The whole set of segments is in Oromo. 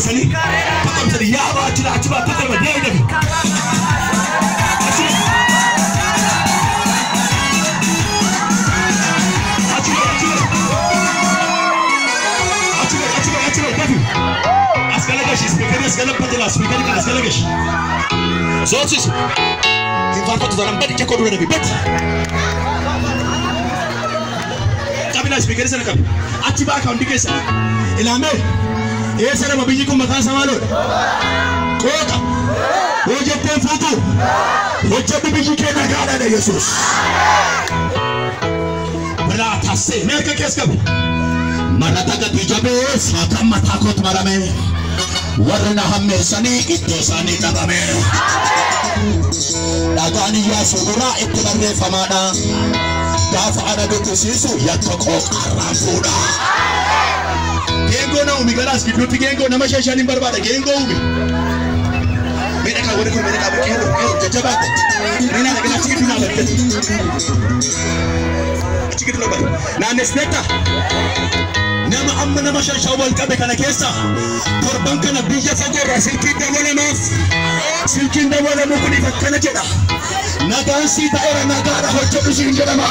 sanii qaqqabsanii yaabaa achi achi baa takka deemi dafi. Zotis hinfaarfattu taanaan badi jekkoo dura dafi badi. Qabina ispiikerii sana qabi. Achi baa ka hundi keessa. Ilaamee eessa nama biyyi kun maqaan isaa maaloodha? Qooqa. Hoo jetteen fuutu hojjedhu biyyi kee nagaadha Yesuus. Biraa taasisee mee harka keessa qabi. Marata gadi jabeessa kan mataa kootti marame. Warri na hammeessanii iddoo isaanii qabame. Dhagaan Iyyaasuu duraa itti barreeffamaadha. Gaafa ana dubbisiisu yakka qooqaarraan fuudha. Geengoo na uumi galaas gidduutti geengoo nama shan shaniin barbaada geengoo uumi. Mee dhaqaa warri kun mee dhaqaa qeerroo qeerroo jajjabaadha. Mee naa dhaqaa achi gidduu naa batte. Achi gidduu naa batte. Naannessineetta. Nama amma nama shan shan wal qabe kana keessa torban kana biyya fagoorraa silkiin dawwalamaaf. Silkiin dawwalamu kuniif akkana jedha. Nagaan sii ta'eera nagaadha hojjedhu siin jedhama.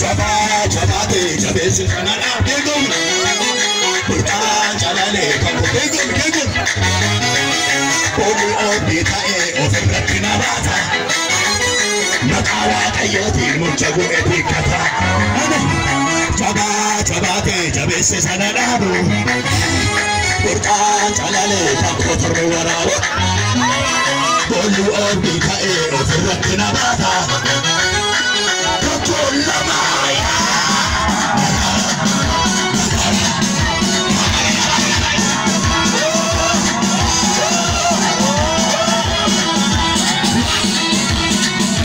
Jabaa jabaatee jabeessi kanadha geegoon. Burqaan jalalee kan geegoon geegoon. Boolli oobdii ta'ee ofirratti na baata. Maqaa Waaqayyootiin mucha gu'e tikkata. Jabaa jabaatee jabeessi sana dhaabu. Burqaan jalalee kan kotorre waraabu. Boolli oobdii ta'ee ofirratti na baata.